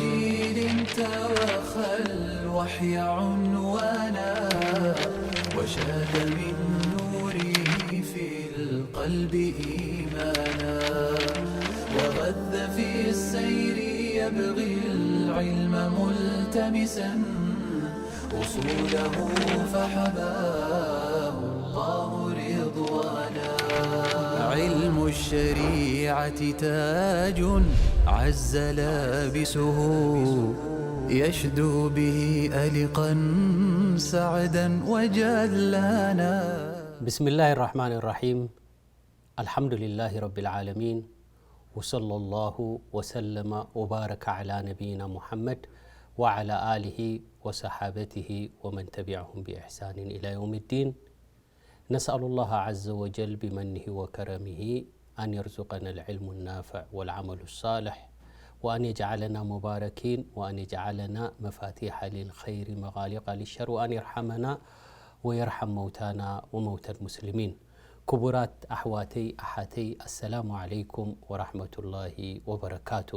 جيل توخى الوحي عنوانا، وشاد من نوره في القلب إيمانا، وغذ في السير يبغي العلم ملتمسا، أصوله فحباه الله رضوانا. علم الشريعة تاج عز لابسه، يشدو به ألقا سعدا وجلانا. بسم الله الرحمن الرحيم. الحمد لله رب العالمين، وصلى الله وسلم وبارك على نبينا محمد وعلى آله وصحابته ومن تبعهم بإحسان إلى يوم الدين. نسأل الله عز وجل بمنه وكرمه أن يرزقنا العلم النافع والعمل الصالح، وأن يجعلنا مباركين، وأن يجعلنا مفاتيح للخير مغاليق للشر، وأن يرحمنا ويرحم موتانا وموتى المسلمين. ክቡራት ኣሕዋተይ ኣሓተይ፣ ኣሰላሙ ዓለይኩም ወራሕመቱላሂ ወበረካቱ።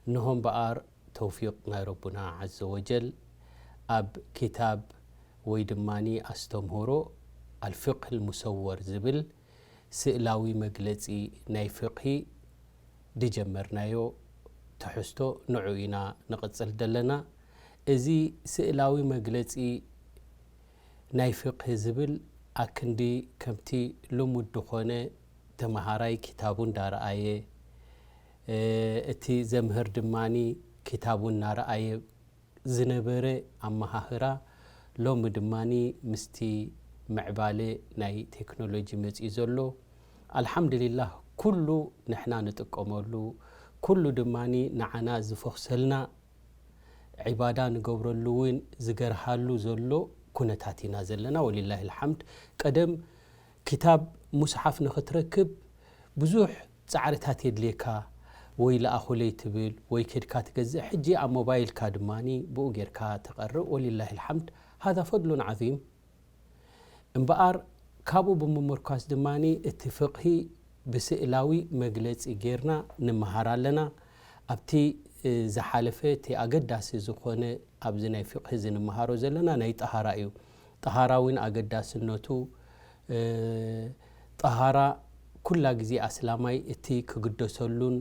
እንሆ እምበኣር ተውፊቕ ናይ ረቡና ዓዘ ወጀል፣ ኣብ ኪታብ ወይ ድማኒ ኣስተምህሮ ኣልፍቅህ ልሙሰወር ዝብል ስእላዊ መግለጺ ናይ ፍቅሂ ዝጀመርናዮ ትሕዝቶ ንዑ ኢና ንቕጽል ዘለና። እዚ ስእላዊ መግለጺ ናይ ፍቅሂ ዝብል ኣክንዲ ከምቲ ልሙድ ዝኾነ ተመሃራይ ኪታቡ እንዳረኣየ፣ እቲ ዘምህር ድማኒ ኪታቡ እናረኣየ ዝነበረ ኣመሃህራ፣ ሎሚ ድማኒ ምስቲ ምዕባለ ናይ ቴክኖሎጂ መጺኡ ዘሎ፣ ኣልሓምዱሊላህ፣ ኩሉ ንሕና ንጥቀመሉ፣ ኩሉ ድማኒ ንዓና ዝፈኽሰልና፣ ዒባዳ ንገብረሉ እውን ዝገርሃሉ ዘሎ ኩነታት ኢና ዘለና። ወሊላሂ ልሓምድ። ቀደም ኪታብ ሙስሓፍ ንኽትረክብ ብዙሕ ጻዕርታት የድልየካ፣ ወይ ለኣኹለይ ትብል፣ ወይ ከድካ ትገዝእ። ሕጂ ኣብ ሞባይልካ ድማኒ ብኡ ጌርካ ተቐርእ። ወሊላሂ ልሓምድ፣ ሃዛ ፈድሉን ዓዚም። እምበኣር፣ ካብኡ ብምምርኳስ ድማኒ እቲ ፍቕሂ ብስእላዊ መግለጺ ጌርና ንመሃር ኣለና። ኣብቲ፣ እ፣ ዝሓለፈ እቲ ኣገዳሲ ዝኾነ ኣብዚ ናይ ፍቕሂ እዚ ንመሃሮ ዘለና ናይ ጠሃራ እዩ። ጠሃራ እውን ኣገዳስነቱ፣ እ፣ ጠሃራ ኩላ ግዜ ኣስላማይ እቲ ክግደሰሉን፣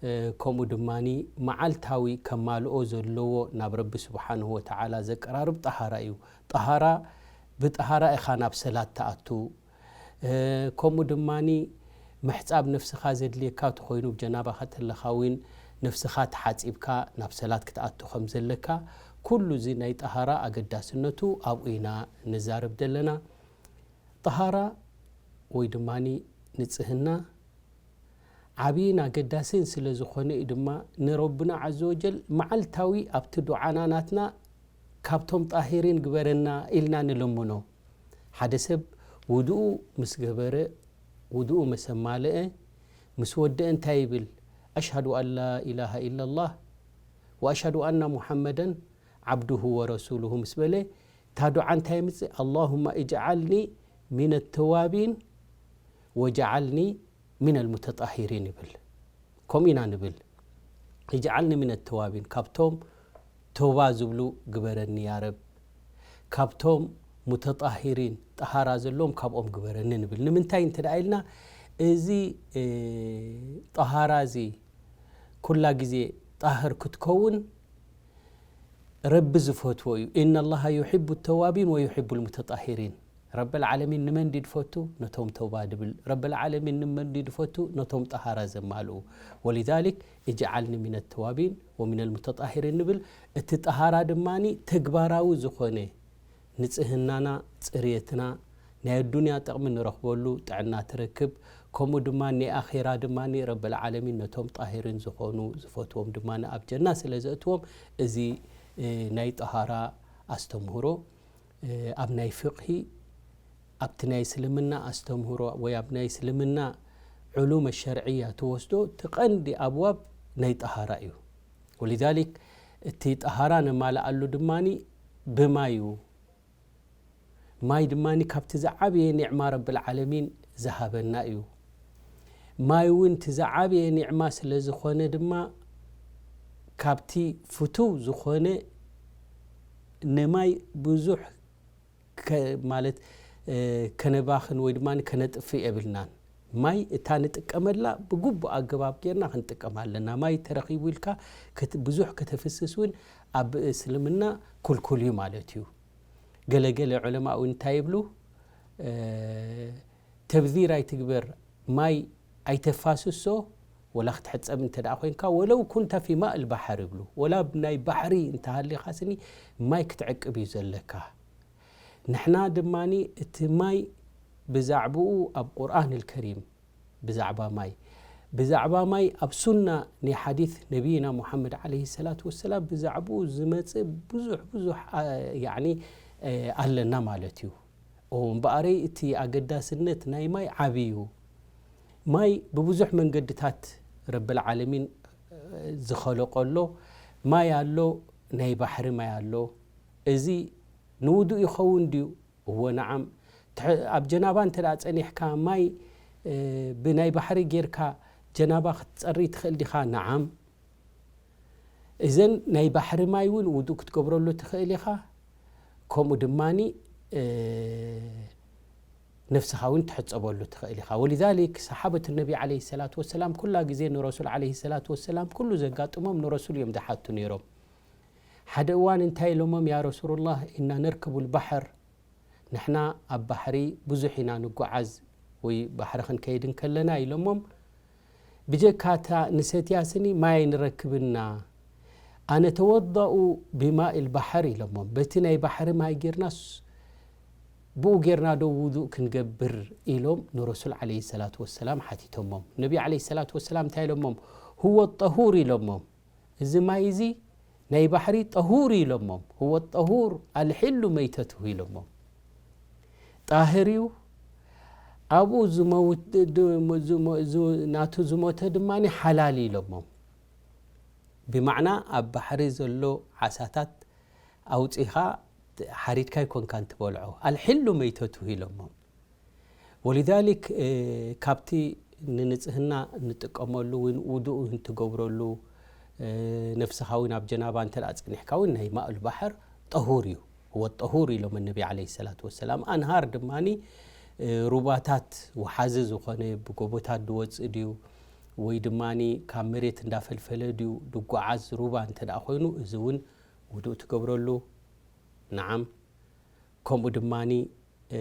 እ፣ ከምኡ ድማኒ መዓልታዊ ከማልኦ ዘለዎ ናብ ረቢ ስብሓንሁ ወተዓላ ዘቀራርብ ጠሃራ እዩ። ጠሃራ፣ ብጠሃራ ኢኻ ናብ ሰላት ትኣቱ። እ፣ ከምኡ ድማኒ ምሕጻብ ነፍስኻ ዘድልየካ ተኾይኑ፣ ብጀናባኻ ተለኻ እውን ነፍስኻ ተሓጺብካ ናብ ሰላት ክትኣቱ ከም ዘለካ፣ ኩሉ እዚ ናይ ጠሃራ ኣገዳስነቱ ኣብኡ ኢና ንዛረብ ዘለና። ጠሃራ ወይ ድማኒ ንጽህና ዓብይን ኣገዳስን ስለ ዝኾነ እዩ ድማ ንረብና ዓዘ ወጀል መዓልታዊ ኣብቲ ዱዓና ናትና ካብቶም ጣሂሪን ግበረና ኢልና ንልምኖ። ሓደ ሰብ ውዱኡ ምስ ገበረ፣ ውዱኡ ምስ ኣማልአ፣ ምስ ወደአ እንታይ ይብል? ኣሽሃዱ ኣን ላ ኢላሃ ኢላላህ ወኣሽሃዱ ኣና ሙሓመደን ዓብዱሁ ወረሱሉሁ ምስ በለ፣ እታ ዱዓ እንታይ የምጽእ? ኣላሁማ ኢጅዓልኒ ሚነ ተዋቢን ወጅዓልኒ ሚነል ሙተጣሂሪን ይብል። ከምኡ ኢና ንብል። ኢጅዓልኒ ሚነ ተዋቢን፣ ካብቶም ተውባ ዝብሉ ግበረኒ ያ ረብ፣ ካብቶም ሙተጣሂሪን፣ ጠሃራ ዘለዎም ካብኦም ግበረኒ ንብል። ንምንታይ እንተ ደኣ ኢልና፣ እዚ፣ እ፣ ጠሃራ እዚ ኩላ ግዜ ጣህር ክትከውን ረቢ ዝፈትዎ እዩ። ኢነ ላሃ ዩሒቡ ተዋቢን ወዩሒቡ ልሙተጣሂሪን። ረብል ዓለሚን ንመን ድዩ ዝፈቱ? ነቶም ተውባ ድብል። ረብል ዓለሚን ንመን ድዩ ዝፈቱ? ነቶም ጠሃራ ዘማልኡ። ወሊዛሊክ፣ እጅዓልኒ ሚነ ተዋቢን ወሚነ ልሙተጣሂሪን ንብል። እቲ ጠሃራ ድማኒ ተግባራዊ ዝኾነ ንጽህናና፣ ጽርየትና፣ ናይ ኣዱንያ ጥቕሚ ንረኽበሉ ጥዕና ትረክብ። ከምኡ ድማ ናይ ኣኼራ ድማ ረብል ዓለሚን ነቶም ጣሂሪን ዝኾኑ ዝፈትዎም ድማ ኣብ ጀና ስለ ዘእትዎም፣ እዚ፣ እ፣ ናይ ጠሃራ ኣስተምህሮ፣ እ፣ ኣብ ናይ ፍቕሂ፣ ኣብቲ ናይ እስልምና ኣስተምህሮ ወይ ኣብ ናይ እስልምና ዑሉም ሸርዕያ ትወስዶ፣ እቲ ቀንዲ ኣብዋብ ናይ ጠሃራ እዩ። ወሊዛሊክ፣ እቲ ጠሃራ ነማልኣሉ ድማኒ ብማይ እዩ። ማይ ድማኒ ካብቲ ዝዓበየ ኒዕማ ረብል ዓለሚን ዝሃበና እዩ። ማይ እውን እቲ ዝዓበየ ኒዕማ ስለ ዝኾነ ድማ፣ ካብቲ ፍቱው ዝኾነ ንማይ ብዙሕ ከ- ማለት እ፣ ከነባኽን ወይ ድማ ከነጥፍእ የብልናን። ማይ እታ ንጥቀመላ ብግቡእ ኣገባብ ጌርና ክንጥቀም ኣለና። ማይ ተረኺቡ ኢልካ ከት- ብዙሕ ከተፍስስ እውን ኣብ እስልምና ኩልኩል እዩ ማለት እዩ። ገለገለ ዑለማ እውን እንታይ ይብሉ? እ፣ ተብዚር ኣይትግበር፣ ማይ ኣይተፋስሶ፣ ወላ ክትሕጸብ እንተ ደኣ ኮይንካ፣ ወለው ኩንተ ፊ ማእ ልባሕር ይብሉ። ወላ ኣብ ናይ ባሕሪ እንተሃሊኻ ስኒ ማይ ክትዕቅብ እዩ ዘለካ። ንሕና ድማ እቲ ማይ ብዛዕባኡ ኣብ ቁርኣን ልከሪም ብዛዕባ ማይ ብዛዕባ ማይ ኣብ ሱና ናይ ሓዲት ነቢይና ሙሓመድ ዓለይሂ ሰላቱ ወሰላም ብዛዕባኡ ዝመጽእ ብዙሕ ብዙሕ ኣ- ያዕኒ እ፣ ኣለና ማለት እዩ። እምበኣረይ እቲ ኣገዳስነት ናይ ማይ ዓብዪ እዩ። ማይ ብብዙሕ መንገድታት ረብል ዓለሚን እ፣ ዝኸለቆ ኣሎ። ማይ ኣሎ፣ ናይ ባሕሪ ማይ ኣሎ። እዚ ንውዱእ ይኸውን ድዩ? እወ ነዓም። ትሕ- ኣብ ጀናባ እንተ ደኣ ጸኒሕካ ማይ እ፣ ብናይ ባሕሪ ጌርካ ጀናባ ክትጸሪ ትኽእል ዲኻ? ነዓም። እዘን ናይ ባሕሪ ማይ እውን ውዱእ ክትገብረሉ ትኽእል ኢኻ። ከምኡ ድማ እ፣ ነፍስኻ እውን ትሕጸበሉ ትኽእል ኢኻ። ወሊዛሊክ ሰሓበት ነቢ ዓለይሂ ሰላቱ ወሰላም ኩላ ግዜ ንረሱል ዓለይሂ ሰላቱ ወሰላም ኩሉ ዘጋጥሞም ንረሱል እዮም ዝሓቱ ነይሮም። ሓደ እዋን እንታይ ኢሎሞም? ያ ረሱሉላህ፣ ኢና ነርክቡ ልባሕር፣ ንሕና ኣብ ባሕሪ ብዙሕ ኢና ንጓዓዝ ወይ ባሕሪ ክንከይድ እንከለና ኢሎሞም፣ ብጀካ እታ ንሰትያ ስኒ ማይ ኣይንረክብና። ኣነተወዳኡ ብማእ ልባሕር ኢሎሞም፣ በቲ ናይ ባሕሪ ማይ ጌርናስ ብኡ ጌርና ዶ ውዱእ ክንገብር ኢሎም ንረሱል ዓለይሂ ሰላቱ ወሰላም ሓቲቶሞም። ነቢ ዓለይሂ ሰላቱ ወሰላም እንታይ ኢሎሞም? ሁወ ጠሁር ኢሎሞም። እዚ ማይ እዚ ናይ ባሕሪ ጠሁር ኢሎሞም። ሁወ ጠሁር ኣልሕሉ መይተትሁ ኢሎሞም። ጣህር እዩ። ኣብኡ ዝመውት- ድ- ዝ- ዝ- ናቱ ዝሞተ ድማ ሓላል ኢሎሞም። ብማዕና ኣብ ባሕሪ ዘሎ ዓሳታት ኣውፂኻ ሓሪድካ ኣይኮንካን ትበልዖ። ኣልሕሉ መይተትሁ ኢሎሞም። ወሊዛሊክ እ፣ ካብቲ ንንጽህና እንጥቀመሉ እውን ውዱእ እንትገብረሉ እ፣ ነፍስኻ እውን ኣብ ጀናባ እንተ ደኣ ጸኒሕካ እውን ናይ ማእል ባሕር ጠሁር እዩ። ወጠሁር ኢሎም ነቢ ዓለይሂ ሰላቱ ወሰላም። ኣንሃር ድማኒ እ፣ ሩባታት ወሓዚ ዝኾነ ብጎቦታት ድወጽእ ድዩ ወይ ድማኒ ካብ መሬት እንዳፈልፈለ ድዩ ድጓዓዝ ሩባ እንተ ደኣ ኮይኑ እዚ እውን ውዱእ ትገብረሉ። ነዓም። ከምኡ ድማኒ እ፣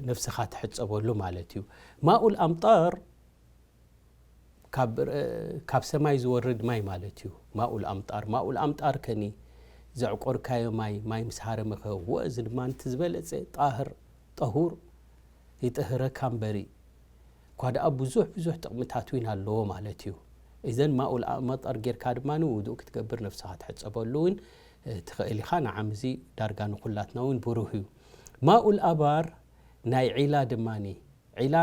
ነፍስኻ ትሕጸበሉ ማለት እዩ። ማኡል ኣምጣር ካብ ር- ካብ ሰማይ ዝወርድ ማይ ማለት እዩ። ማኡል ኣምጣር ማኡል ኣምጣር ከኒ ዘዕቆርካዮ ማይ ማይ ምስ ሃረመኸ ወ እዚ ድማ እቲ ዝበለጸ ጣህር ጠሁር ይጥህረካ እምበሪ እኳ ደኣ ብዙሕ ብዙሕ ጥቕምታት እውን ኣለዎ ማለት እዩ። እዘን ማኡል ኣመጠር ጌርካ ድማ ውዱእ ክትገብር ነፍስኻ ትሕጸበሉ እውን እ፣ ትኽእል ኢኻ። ንዓም እዚ ዳርጋ ንኹላትና እውን ብሩህ እዩ። ማኡል ኣባር ናይ ዒላ ድማኒ ዒላ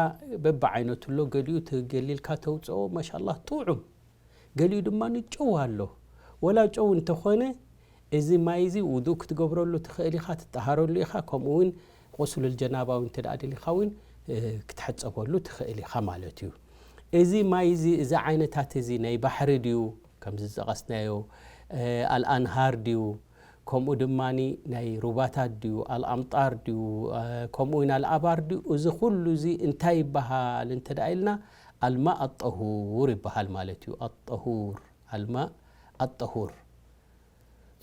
በብዓይነቱ ኣሎ። ገሊኡ ትገሊልካ ተውፅኦ ማሻላ ጥዑም፣ ገሊኡ ድማ ንጨው ኣሎ። ወላ ጨው እንተኾነ እዚ ማይ እዚ ውዱእ ክትገብረሉ ትኽእል ኢኻ፣ ትጠሃረሉ ኢኻ። ከምኡ እውን ቁስሉል ጀናባ እውን እንተ ደኣ ደሊኻ እውን እ፣ ክትሕጸበሉ ትኽእል ኢኻ ማለት እዩ። እዚ ማይ እዚ እዚ ዓይነታት እዚ ናይ ባሕሪ ድዩ ከምዚ ዝጠቐስናዮ እ፣ ኣልኣንሃር ድዩ ከምኡ ድማ ናይ ሩባታት ድዩ ኣልኣምጣር ድዩ እ፣ ከምኡ እውን ኣልኣባር ድዩ እዚ ኩሉ እዚ እንታይ ይበሃል እንተ ደኣ ኢልና ኣልማእ ኣጠሁር ይበሃል ማለት እዩ። ኣጠሁር ኣልማእ ኣጠሁር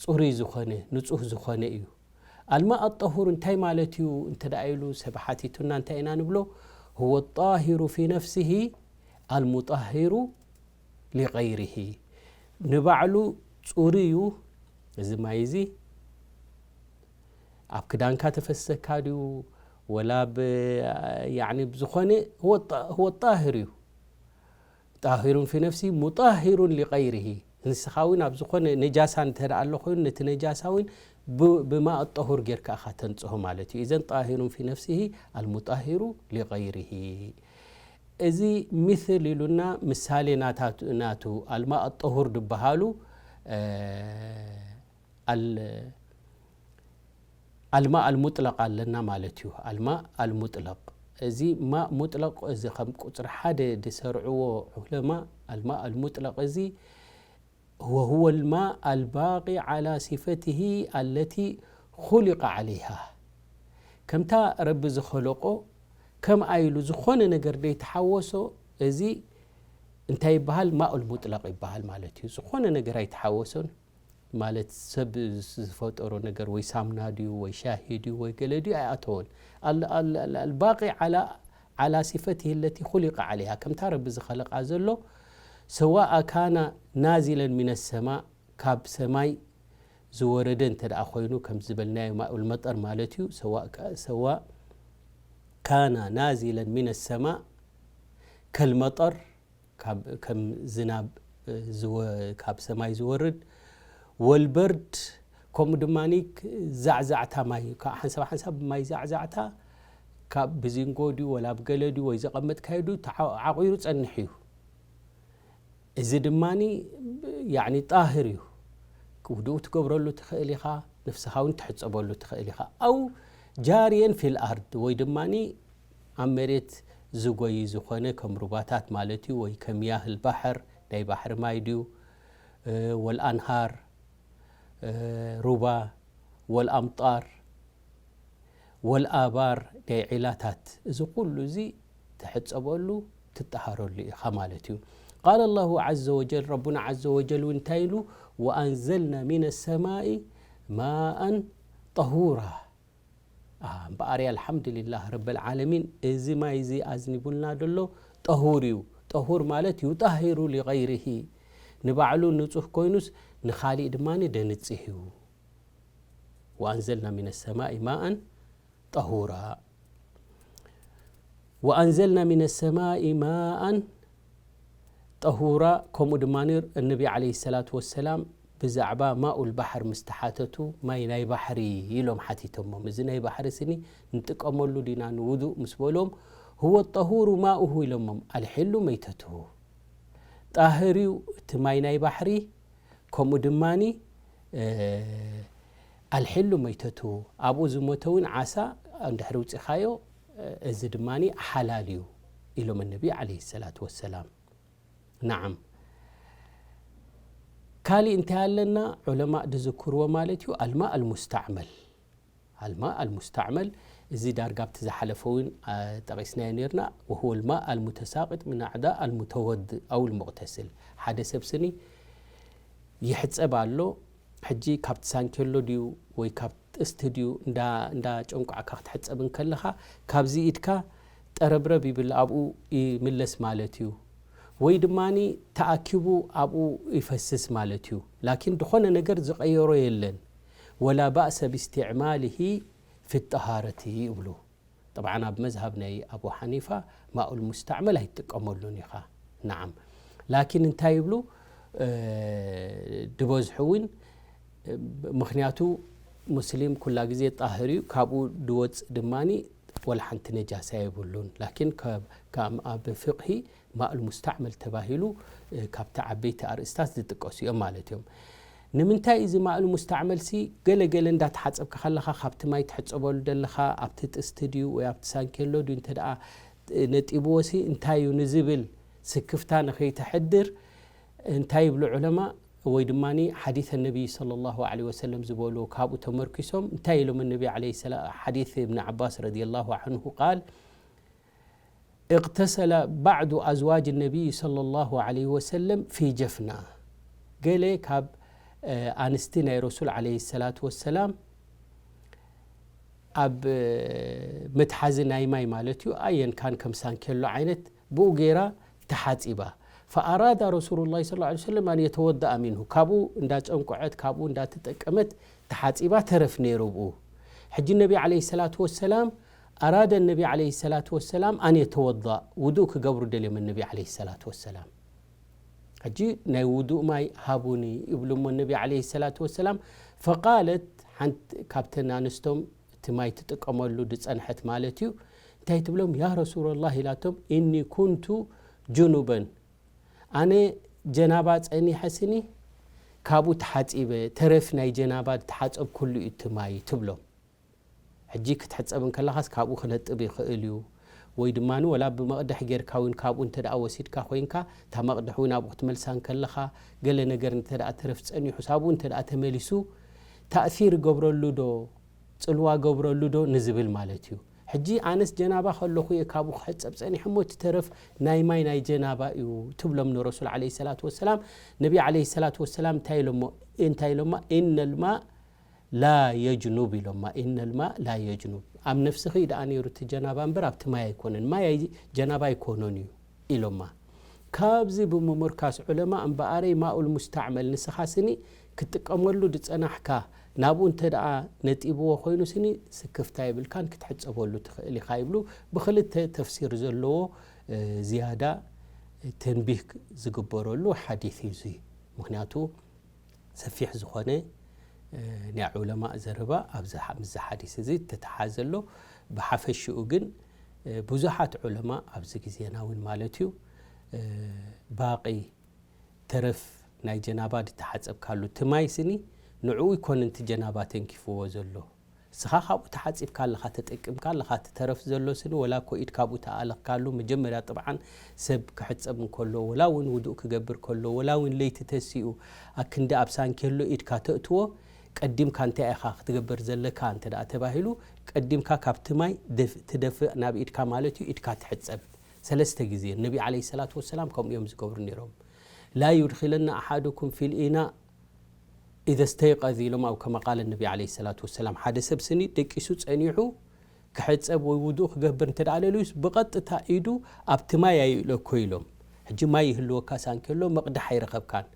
ጽሩይ ዝኾነ ንጹህ ዝኾነ እዩ። ኣልማእ ኣጠሁር እንታይ ማለት እዩ እንተ ደኣ ኢሉ ሰብ ሓቲቱና እንታይ ኢና ንብሎ? هو الطاهر في نفسه المطهر لغيره ንባዕሉ ጽሩይ እዩ። እዚ ማይ እዚ ኣብ ክዳንካ ተፈሰካ ድዩ ወላ ብ ያኒ ብዝኾነ هو الط- هو الطاهر እዩ። ጣሂሩን ፊ ነፍሲ ሙጣሂሩን ሊቀይሪሂ ንስኻ እውን ኣብ ዝኾነ ነጃሳ እንተ ደኣ ኣሎ ኮይኑ ነቲ ነጃሳ እውን ብ- ብማእ ጠሁር ጌርካ ኢኻ ተንጽሆ ማለት እዩ። ኢዘን ጣሂሩን ፊ ነፍሲሂ ኣልሙጣሂሩ ሊቀይሪሂ እዚ ሚስል ኢሉና ምሳሌ ናታቱ- ናቱ ኣልማእ ጠሁር ዝበሃሉ እ፣ ኣል- ኣልማእ ኣልሙጥለቕ ኣለና ማለት እዩ። ኣልማእ ኣልሙጥለቕ እዚ ማእ ሙጥለቕ እዚ ከም ቁፅሪ ሓደ ዝሰርዕዎ ዑለማ ኣልማእ ኣልሙጥለቕ እዚ وهو الماء الباقي على صفته التي خلق عليها። ከምታ ረቢ ዝኸለቆ ከምኣ ኢሉ ዝኾነ ነገር ዘይተሓወሶ፣ እዚ እንታይ ይበሃል? ማኡል ሙጥለቕ ይበሃል ማለት እዩ። ዝኾነ ነገር ኣይተሓወሶን ማለት ሰብ ዝፈጠሮ ነገር ወይ ሳምና ድዩ ወይ ሻሂ ድዩ ወይ ገለ ድዩ ኣይኣተወን። الباقي على على صفته التي خلق عليها፣ ከምታ ረቢ ዝኸለቃ ዘሎ سواء كان نازلا من السماء ካብ ሰማይ ዝወረደ እንተ ደኣ ኮይኑ ከም ዝበልናዮ ማኡል መጠር ማለት እዩ። سواء كان نازلا من السماء كالمطر ካብ ከም ዝናብ ካብ ሰማይ ዝወርድ والبرد ከምኡ ድማ ዛዕዛዕታ ማይ ሓንሳብ ሓንሳብ ማይ ዛዕዛዕታ ካብ ብዚንጎ ድዩ ወላ ብገለ ድዩ ወይ ዘቐመጥካዮ ድዩ ዓቑሩ ጸንሕ እዩ። እዚ ድማ ያኒ ጣህር እዩ። ውዱእ ትገብረሉ ትኽእል ኢኻ፣ ንፍስኻ እውን ትሕጸበሉ ትኽእል ኢኻ። أو جاريا في الأرض ወይ ድማ ኣብ መሬት ዝጎይ ዝኾነ ከም ሩባታት ማለት እዩ፣ ወይ ከሚያህ البحر ናይ ባሕሪ ማይ ድዩ፣ والأنهار ሩባ والأمطار والآبار ናይ ዒላታት፣ እዚ ኩሉ እዚ ትሕጸበሉ ትጠሃረሉ ኢኻ ማለት እዩ። قال الله عز وجل፣ ረቡና عز وجل እውን እንታይ ኢሉ? وأنزلنا من السماء ماء طهورا። እምበኣር ኣልሓምዱሊላህ ረበል ዓለሚን፣ እዚ ማይ እዚ ኣዝኒቡልና ዘሎ ጠሁር እዩ። ጠሁር ማለት يطهر لغيره፣ ንባዕሉ ንጹህ ኮይኑስ ንኻሊእ ድማ ደንጽህ እዩ። وأنزلنا من السماء ماء طهورا. وأنزلنا من السماء ماء طهورا። ከምኡ ድማ ነቢ ዓለይሂ ሰላቱ ወሰላም ብዛዕባ ማኡል ባሕር ምስ ተሓተቱ፣ ማይ ናይ ባሕሪ ኢሎም ሓቲቶሞም። እዚ ናይ ባሕሪ ስኒ ንጥቀመሉ ዲና ንውዱእ ምስ በሎም፣ هو الطهور ماؤه ኢሎሞም፣ الحل ميتته። ጣህር እዩ እቲ ማይ ናይ ባሕሪ፣ ከምኡ ድማ الحل ميتته፣ ኣብኡ ዝሞተ እውን ዓሳ እንድሕር ውፂኻዮ፣ እዚ ድማ ሓላል እዩ ኢሎም ነቢ ዓለይሂ ሰላቱ ወሰላም። ናዓም። ካሊእ እንታይ ኣለና? ዑለማእ ዝዝክርዎ ማለት እዩ፣ الماء المستعمل። الماء المستعمل፣ እዚ ዳርጋ ኣብቲ ዝሓለፈ እውን ጠቒስናዮ ነርና። وهو الماء المتساقط من أعضاء المتوضئ أو المغتسل። ሓደ ሰብ ስኒ ይሕጸብ ኣሎ። ሕጂ ካብ ትሳንኬሎ ድዩ ወይ ካብ ጥስቲ ድዩ እንዳ ጨንቋዕካ ክትሕጸብ እንከለኻ፣ ካብዚ ኢድካ ጠረብረብ ይብል፣ ኣብኡ ይምለስ ማለት እዩ። ወይ ድማ ተኣኪቡ ኣብኡ ይፈስስ ማለት እዩ። ላኪን ዝኾነ ነገር ዝቐየሮ የለን። ولا بأس باستعماله في الطهارة ይብሉ። ጠብዓን ኣብ መዝሃብ ናይ ኣቡ ሓኒፋ ማኡል ሙስተዕመል ኣይትጥቀመሉን ኢኻ። ናዓም። ላኪን እንታይ ይብሉ? ድበዝሑ እውን፣ ምኽንያቱ ሙስሊም ኩላ ግዜ ጣህር እዩ፣ ካብኡ ድወፅእ ድማ ወላ ሓንቲ ነጃሳ የብሉን። ላኪን ኣብ ፍቅሂ ማኡል ሙስተዕመል ተባሂሉ ካብቲ ዓበይቲ ኣርእስታት ዝጥቀሱ እዮም ማለት እዮም። ንምንታይ እዚ ማኡል ሙስተዕመል ሲ ገለ ገለ እንዳተሓጸብካ ከለኻ ካብቲ ማይ ትሕጸበሉ ደለኻ ኣብቲ ጥስቲ ድዩ ወይ ኣብቲ ሳንኬሎ ድዩ እንተ ደኣ ነጢብዎ ሲ እንታይ እዩ ንዝብል ስክፍታ ንኸይተሕድር እንታይ ይብሉ ዑለማ ወይ ድማ ሓዲሰ ነቢይ ሰለላሁ ዐለይሂ ወሰለም ዝበሉ ካብኡ ተመርኪሶም እንታይ ኢሎም ነቢ ዐለይሂ ሰላ-፣ ሓዲስ እብን ዓባስ ረዲየላሁ ዐንሁ ቃል اغتسل بعض أزواج النبي صلى الله عليه وسلم في جفنة። ገለ ካብ ኣንስቲ ናይ ረሱል ዓለይሂ ሰላቱ ወሰላም ኣብ መትሓዚ ናይ ማይ ማለት እዩ ኣየን ካን ከም ሳንኬሎ ዓይነት ብኡ ገይራ ተሓጺባ። فأراد رسول الله صلى الله عليه وسلم أن يتوضأ منه። ካብኡ እንዳጨንቆዐት ካብኡ እንዳተጠቀመት ተሓጺባ ተረፍ ነይሩ ብኡ። ሕጂ ነቢ ዓለይሂ ሰላቱ ወሰላም أراد النبي عليه الصلاة والسلام أن يتوضأ ውዱእ ክገብሩ ደልዮም ነቢ ዓለይሂ ሰላቱ ወሰላም። ሕጂ ናይ ውዱእ ማይ ሃቡኒ ይብሉሞ ነቢ ዓለይሂ ሰላቱ ወሰላም። فقالت ሓንቲ ካብተን ኣንስቶም እቲ ማይ ትጥቀመሉ ዝጸንሐት ማለት እዩ እንታይ ትብሎም ያ ረሱለላህ ኢላቶም إني كنت جنبا ኣነ ጀናባ ጸኒሐ ስኒ ካብኡ ተሓጺበ ተረፍ ናይ ጀናባ ዝተሓጸብኩሉ እዩ እቲ ማይ ትብሎም። ሕጂ ክትሕጸብ እንከለኻስ ካብኡ ክነጥብ ይኽእል እዩ ወይ ድማ ወላ ብመቕድሕ ጌርካ እውን ካብኡ እንተ ደኣ ወሲድካ ኮይንካ፣ እታ መቕድሕ እውን ኣብኡ ክትመልሳ እንከለኻ፣ ገለ ነገር እንተ ደኣ ተረፍ ጸኒሑ፣ ሳብኡ እንተ ደኣ ተመሊሱ፣ ታእሲር ገብረሉ ዶ፣ ጽልዋ ገብረሉ ዶ ንዝብል ማለት እዩ። ሕጂ ኣነስ ጀናባ ከለኹ እየ ካብኡ ክሕጸብ ጸኒሐ እሞ፣ እቲ ተረፍ ናይ ማይ ናይ ጀናባ እዩ ትብሎም ንረሱል ዓለይሂ ሰላቱ ወሰላም። ነቢ ዓለይሂ ሰላቱ ወሰላም እንታይ ኢሎሞ፣ እንታይ ኢሎማ? "ኢነል ማእ ላ የጅኑብ" ኢሎማ። "ኢነል ማእ ላ የጅኑብ"፣ ኣብ ነፍስኺ ደኣ ነይሩ እቲ ጀናባ እምበር ኣብቲ ማይ ኣይኮነን። ማይ ኣይ-፣ ጀናባ ኣይኮኖን እዩ ኢሎማ። ካብዚ ብምምርካስ ዑለማ፣ እምበኣረይ ማኡል ሙስተዕመል፣ ንስኻ ስኒ ክትጥቀመሉ ዝጸናሕካ፣ ናብኡ እንተ ደኣ ነጢብዎ ኮይኑ ስኒ፣ ስክፍታ የብልካን፣ ክትሕጸበሉ ትኽእል ኢኻ ይብሉ። ብኽልተ ተፍሲር ዘለዎ፣ እ፣ ዝያዳ ተንቢህ ዝግበረሉ ሓዲስ እዩ እዚ። ምኽንያቱ ሰፊሕ ዝኾነ፣ እ፣ ናይ ዑለማእ ዘረባ ኣብዚ ሓ-፣ ምስዚ ሓዲስ እዚ ተተሓዘ ኣሎ። ብሓፈሽኡ ግን፣ እ፣ ብዙሓት ዑለማ ኣብዚ ግዜና እውን ማለት እዩ፣ እ፣ ባቂ ተረፍ ናይ ጀናባ ዝተሓጸብካሉ እቲ ማይ ስኒ ንዕኡ ይኮን እቲ ጀናባ ተንኪፍዎ ዘሎ። እስኻ ካብኡ ተሓጺብካ ኣለኻ፣ ተጠቂምካ ኣለኻ፣ እቲ ተረፍ ዘሎ ስኒ ወላ እኮ ኢድ ካብኡ ተኣለኽካሉ፣ መጀመርያ ጥብዓን ሰብ ክሕጸብ እንከሎ፣ ወላ እውን ውዱእ ክገብር ከሎ፣ ወላ እውን ለይቲ ተሲኡ ኣክንዲ ኣብ ሳንኬሎ ኢድካ ተእትዎ፣ ቀዲምካ እንታይ ኢኻ ክትገብር ዘለካ እንተ ደኣ ተባሂሉ፣ ቀዲምካ ካብቲ ማይ ደፍ-፣ ትደፍእ ናብ ኢድካ ማለት እዩ፣ ኢድካ ትሕጸብ። ሰለስተ ግዜ ነቢ ዓለይሂ ሰላቱ ወሰላም ከምኡ እዮም ዝገብሩ ነይሮም። "ላ ዩድኺለና ኣሓዱኩም ፊል ኢናእ ኢዘ ስተይቀዝ" ኢሎም፣ ኣው ከማ ቃለ ነቢ ዓለይሂ ሰላቱ ወሰላም። ሓደ ሰብ ስኒ ደቂሱ ጸኒሑ ክሕጸብ ወይ ውዱእ ክገብር እንተ ደኣ ደልዩስ፣ ብቐጥታ ኢዱ ኣብቲ ማይ ኣይእለኮ ኢሎም። ሕጂ ማይ ይህልወካ ሳንኬሎ መቕድሕ ኣይረኸብካን።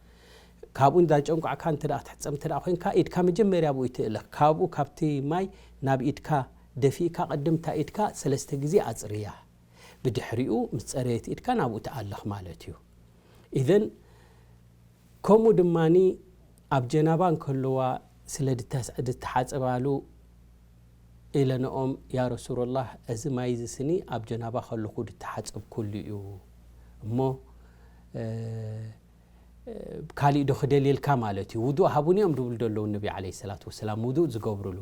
ካብኡ እንዳጨንቋዕካ እንተ ደኣ ክትሕጸብ እንተ ደኣ ኮይንካ፣ ኢድካ መጀመርያ ብኡ ትእለኽ። ካብኡ ካብቲ ማይ ናብ ኢድካ ደፊእካ፣ ቅድምታ ኢድካ ሰለስተ ግዜ ኣጽርያ። ብድሕሪኡ ምስ ጸረየት ኢድካ ናብኡ ትኣለኽ ማለት እዩ። ኢዘን ከምኡ ድማኒ ኣብ ጀናባ እንከለዋ ስለ ድተስ-፣ ድተሓጸባሉ ኢለንኦም፣ "ያ ረሱለላህ፣ እዚ ማይ እዚ ስኒ ኣብ ጀናባ ከለኹ ድተሓጸብኩሉ እዩ እሞ፣ እ፣ እ፣ ካሊእ ዶ ክደልየልካ ማለት እዩ? ውዱእ ሃቡኒ" እዮም ድብሉ ደለዉ ነቢ ዓለይሂ ሰላቱ ወሰላም፣ ውዱእ ዝገብሩሉ።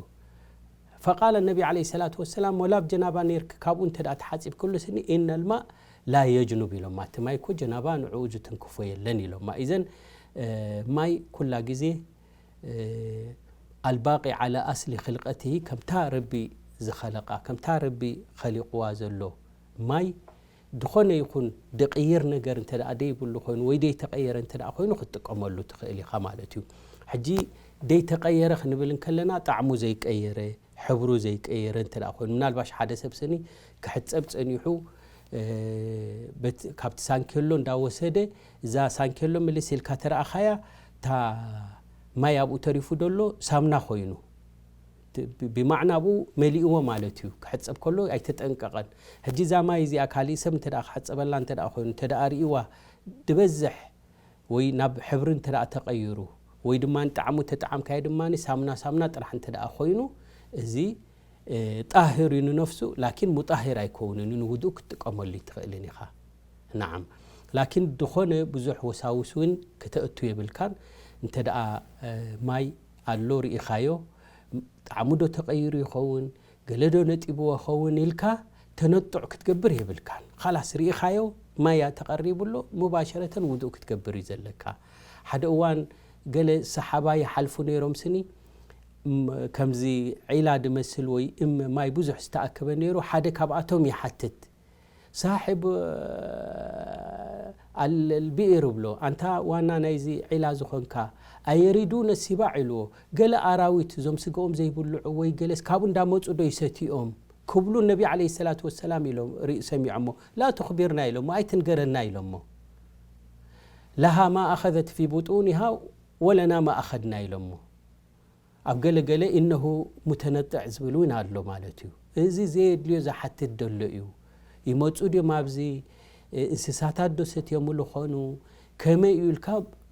ፈቃለ ነቢ ዓለይሂ ሰላቱ ወሰላም፣ "ወላ ኣብ ጀናባ ነይርክ፣ ካብኡ እንተ ደኣ ተሓጺብክሉ ስኒ፣ ኢነል ማእ ላ የጅኑብ" ኢሎማ። እቲ ማይ እኮ ጀናባ ንዕኡ ዝትንክፎ የለን ኢሎማ። ኢዘን፣ እ፣ ማይ ኩላ ግዜ፣ እ፣ ኣልባቂ ዓላ ኣስሊ ኽልቀትሂ፣ ከምታ ረቢ ዝኸለቃ፣ ከምታ ረቢ ኸሊቅዋ ዘሎ ማይ፣ ድኾነ ይኹን ድቕይር ነገር እንተ ደኣ ደይብሉ ኮይኑ ወይ ደይተቐየረ እንተ ደኣ ኮይኑ ክትጥቀመሉ ትኽእል ኢኻ ማለት እዩ። ሕጂ ደይተቐየረ ክንብል እንከለና ጣዕሙ ዘይቀየረ፣ ሕብሩ ዘይቀየረ እንተ ደኣ ኮይኑ፣ ምናልባሽ ሓደ ሰብ ስኒ ክሕጸብ ጸኒሑ፣ እ፣ በት-፣ ካብቲ ሳንኬሎ እንዳወሰደ፣ እዛ ሳንኬሎ ምልስ ኢልካ ተረኣኻያ፣ እታ ማይ ኣብኡ ተሪፉ ደሎ ሳምና ኮይኑ፣ ት-፣ ብ-፣ ብማዕና ኣብኡ መሊእዎ ማለት እዩ። ክሕጸብ ከሎ ኣይተጠንቀቐን። ሕጂ እዛ ማይ እዚኣ ካሊእ ሰብ እንተ ደኣ ክሕጸበላ እንተ ደኣ ኮይኑ፣ እንተ ደኣ ርእይዋ፣ ድበዝሕ ወይ ናብ ሕብሪ እንተ ደኣ ተቐይሩ፣ ወይ ድማ ንጣዕሙ ተጠዓምካዮ ድማ ሳምና ሳምና ጥራሕ እንተ ደኣ ኮይኑ፣ እዚ፣ እ፣ ጣህር እዩ ንነፍሱ፣ ላኪን ሙጣሂር ኣይከውንን እዩ፣ ንውዱእ ክትጥቀመሉ ትኽእልን ኢኻ። ነዓም። ላኪን ድኾነ ብዙሕ ወሳውስ እውን ከተእቱ የብልካን። እንተ ደኣ፣ እ፣ ማይ ኣሎ ርኢኻዮ፣ ጣዕሙ ዶ ተቐይሩ ይኸውን፣ ገለ ዶ ነጢብዎ ይኸውን ኢልካ ተነጡዕ ክትገብር የብልካን። ኻላስ ርኢኻዮ፣ ማይ ተቐሪቡ ኣሎ፣ ሙባሸረተን ውዱእ ክትገብር እዩ ዘለካ። ሓደ እዋን ገለ ሰሓባ ይሓልፉ ነይሮም ስኒ፣ ም-፣ ከምዚ ዒላ ድመስል ወይ እም ማይ ብዙሕ ዝተኣከበ ነይሩ፣ ሓደ ካብኣቶም ይሓትት። ሳሕብ ኣል-፣ ኣልቢኢር ብሎ፣ ኣንታ ዋና ናይዚ ዒላ ዝኾንካ፣ ኣየሪዱነ ሲባዕ ኢልዎ፣ ገለ ኣራዊት እዞም ስጋኦም ዘይብልዑ ወይ ገለስ ካብኡ እንዳመጹ ዶ ይሰትዮም ክብሉ ነቢ ዓለይሂ ሰላቱ ወሰላም ኢሎም ርኢ-፣ ሰሚዖሞ። ላ ቱኽቢርና ኢሎሞ፣ ኣይትንገረና ኢሎሞ። ለሃ ማ ኣኸዘት ፊ ቡጡኒሃ ወለና ማ ኣኸድና ኢሎሞ። ኣብ ገለ ገለ ኢነሁ ሙተነጥዕ ዝብል እውን ኣሎ ማለት እዩ። እዚ ዘየድልዮ ዝሓትት ደሎ እዩ። ይመጹ ድዮም ኣብዚ፣ እ፣ እንስሳታት ዶ ሰትዮምሉ ኾኑ? ከመይ እዩ ኢልካ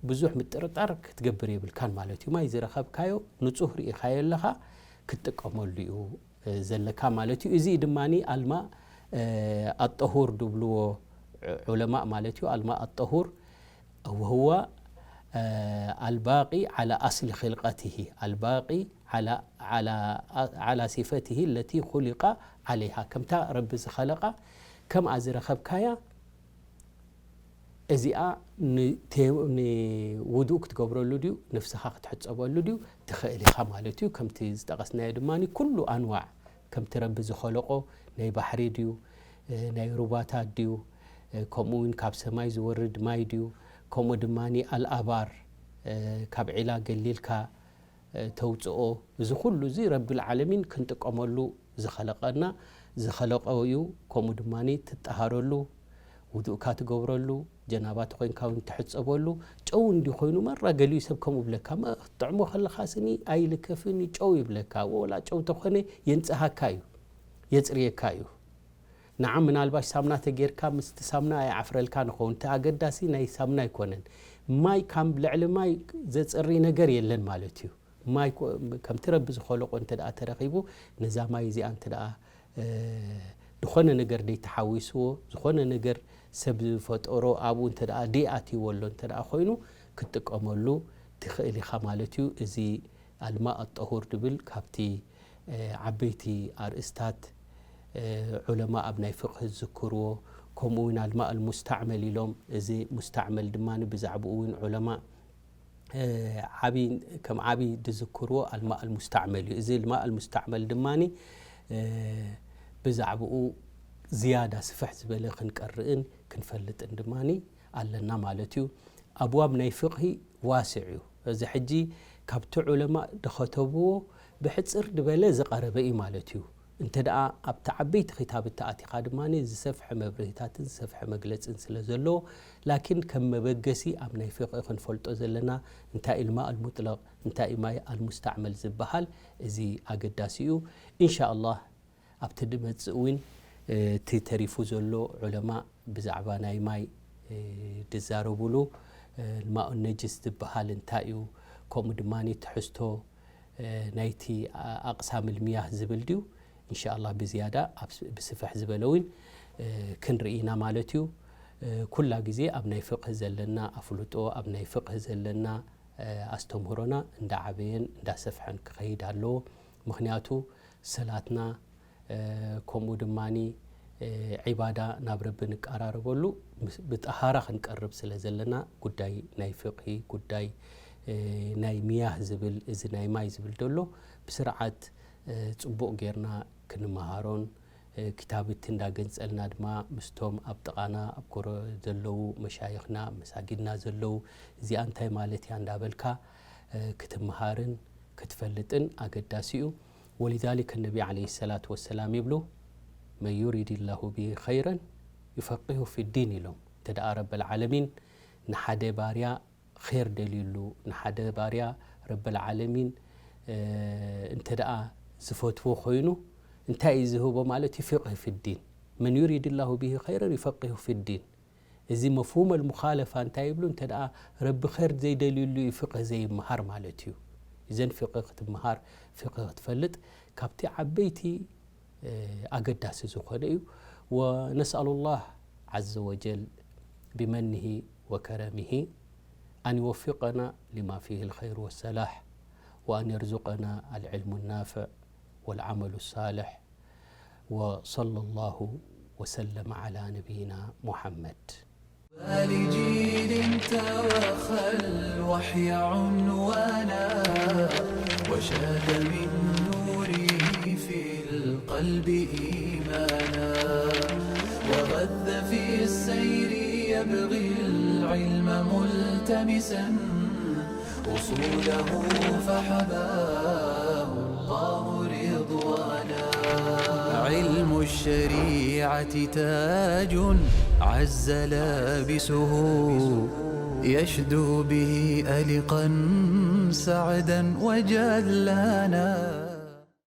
ብዙሕ ምጥርጣር ክትገብር የብልካን ማለት እዩ። ማይ ዝረኸብካዮ ንጹህ ርኢኻዮ ኣለኻ፣ ክትጥቀመሉ እዩ፣ እ፣ ዘለካ ማለት እዩ። እዚ ድማኒ ኣልማ፣ እ፣ ኣጠሁር ድብልዎ ዑ-፣ ዑለማእ ማለት እዩ። ኣልማ ኣጠሁር وهو፣ እ፣ الباقي على أصل خلقته، الباقي على، على، على صفته التي خلق عليها። ከምታ ረቢ ዝኸለቓ ከምኣ ዝረኸብካያ እዚኣ ንውዱእ ክትገብረሉ ድዩ፣ ነፍስኻ ክትሕፀበሉ ድዩ ትኽእል ኢኻ ማለት እዩ። ከምቲ ዝጠቐስናዮ ድማ ኩሉ ኣንዋዕ፣ ከምቲ ረቢ ዝኸለቆ፣ ናይ ባሕሪ ድዩ፣ ናይ ሩባታት ድዩ፣ ከምኡ እውን ካብ ሰማይ ዝወርድ ማይ ድዩ፣ ከምኡ ድማ ኣልኣባር፣ ካብ ዒላ ገሊልካ ተውፅኦ። እዚ ኩሉ እዚ ረቢ ልዓለሚን ክንጥቀመሉ ዝኸለቀና ዝኸለቀ እዩ። ከምኡ ድማ ትጠሃረሉ፣ ውዱእካ ትገብረሉ፣ ጀናባ ተኮይንካ እውን ትሕፀበሉ። ጨው እንዲ ኮይኑ መራ ገሊኡ ሰብ ከምኡ ብለካ፣ መ- ክትጥዕሞ ከለካ ስኒ ኣይልከፍን እዩ፣ ጨው ይብለካ። ወላ ጨው ተኮነ የንፀሃካ እዩ፣ የፅርየካ እዩ። ንዓ ምናልባሽ ሳምና ተጌርካ ምስቲ ሳምና ኣይዓፍረልካ ንኸውን፣ እቲ ኣገዳሲ ናይ ሳምና ኣይኮነን። ማይ ካብ ልዕሊ ማይ ዘፅሪ ነገር የለን ማለት እዩ። ማይ ኮ- ከምቲ ረቢ ዝኸለቆ እንተ ደኣ ተረኺቡ፣ ነዛ ማይ እዚኣ እንተ ደኣ ዝኾነ ነገር ደይተሓዊስዎ፣ ዝኾነ ነገር ሰብ ዝፈጠሮ ኣብኡ እንተ ደኣ ደይኣትይዎ ኣሎ እንተ ደኣ ኮይኑ ክትጥቀመሉ ትኽእል ኢኻ ማለት እዩ። እዚ ኣልማእ ኣጠሁር ድብል ካብቲ ዓበይቲ ኣርእስታት ዑለማ ኣብ ናይ ፍቕህ ዝዝክርዎ፣ ከምኡ እውን ኣልማእ ኣልሙስተዕመል ኢሎም፣ እዚ ሙስተዕመል ድማ ብዛዕባኡ እውን ዑለማ ዓቢ ከም ዓቢ ዝዝክርዎ ኣልማእ ኣልሙስተዕመል እዩ። እዚ ኣልማእ ኣልሙስተዕመል ድማ ብዛዕባኡ ዝያዳ ስፍሕ ዝበለ ክንቀርእን ክንፈልጥን ድማ ኣለና ማለት እዩ። ኣብዋብ ናይ ፍቕሂ ዋስዕ እዩ። እዚ ሕጂ ካብቲ ዑለማ ዝኸተብዎ ብሕጽር ዝበለ ዝቐረበ እዩ ማለት እዩ። እንተ ደኣ ኣብቲ ዓበይቲ ክታብቲ ኣቲኻ ድማ ዝሰፍሐ መብርሂታትን ዝሰፍሐ መግለጽን ስለ ዘለዎ፣ ላኪን ከም መበገሲ ኣብ ናይ ፍቕሂ ክንፈልጦ ዘለና እንታይ ኢልማ ኣልሙጥለቕ እንታይ ኢማ ኣልሙስተዕመል ዝበሃል እዚ ኣገዳሲ እዩ። ኢንሻ ኣላህ ኣብቲ ድመጽእ እውን እቲ ተሪፉ ዘሎ ዑለማ ብዛዕባ ናይ ማይ ድዛረቡሉ፣ ልማኡ ነጅስ ዝበሃል እንታይ እዩ፣ ከምኡ ድማ ትሕዝቶ ናይቲ ኣቕሳም ልምያህ ዝብል ድዩ፣ እንሻ ኣላህ ብዝያዳ ብስፍሕ ዝበለ እውን ክንርኢ ኢና ማለት እዩ። ኩላ ግዜ ኣብ ናይ ፍቕህ ዘለና ኣፍልጦ፣ ኣብ ናይ ፍቕህ ዘለና ኣስተምህሮና እንዳዓበየን እንዳሰፍሐን ክኸይድ ኣለዎ። ምኽንያቱ ሰላትና ከምኡ ድማ ዒባዳ ናብ ረቢ ንቀራረበሉ ብጠሃራ ክንቀርብ ስለ ዘለና፣ ጉዳይ ናይ ፍቕሂ፣ ጉዳይ ናይ ሚያህ ዝብል፣ እዚ ናይ ማይ ዝብል ዘሎ ብስርዓት ጽቡቕ ጌርና ክንመሃሮን፣ ክታብቲ እንዳገንጸልና ድማ ምስቶም ኣብ ጥቓና ኣብ ጎረ ዘለዉ መሻይኽና መሳጊድና ዘለዉ እዚኣ እንታይ ማለት እያ እንዳበልካ ክትምሃርን ክትፈልጥን ኣገዳሲ እዩ። ወሊዛሊከ ነቢ ዓለይሂ ሰላቱ ወሰላም ይብሉ፣ መን ዩሪድ ላሁ ቢሂ ኸይረን ዩፈቂሁ ፊዲን ኢሎም። እንተ ደኣ ረበል ዓለሚን ንሓደ ባርያ ኼር ደልዩሉ፣ ንሓደ ባርያ ረበል ዓለሚን እንተ ደኣ ዝፈትዎ ኮይኑ እንታይ እዩ ዝህቦ ማለት እዩ? ፊቅህ ፊዲን። መን ዩሪድ ላሁ ቢሂ ኸይረን ዩፈቂሁ ፊዲን። እዚ መፍሁም ኣልሙኻለፋ እንታይ ይብሉ? እንተ ደኣ ረቢ ኸይር ዘይደልዩሉ እዩ ፍቅህ ዘይምሃር ማለት እዩ። እዘን ፍቅህ ክትምሃር፣ ፍቅህ ክትፈልጥ ካብቲ ዓበይቲ ኣገዳሲ ዝኾነ እዩ። ወነስኣሉ ላህ ዓዘ ወጀል ብመኒሂ ወከረሚሂ ኣን ይወፊቀና ሊማ ፊሂ ልኸይር ወሰላሕ ወኣን የርዙቀና ኣልዕልሙ ናፍዕ ወልዓመሉ ሳልሕ። وصلى الله وسلم على نبينا محمد. لجيل توخى الوحي عنوانا، وشاد من نوره في القلب إيمانا، وغذ في السير يبغي العلم ملتمسا، أصوله فحباه الله رضوانا. علم الشريعة تاج عز لابسه، يشدو به ألقا سعدا وجلانا.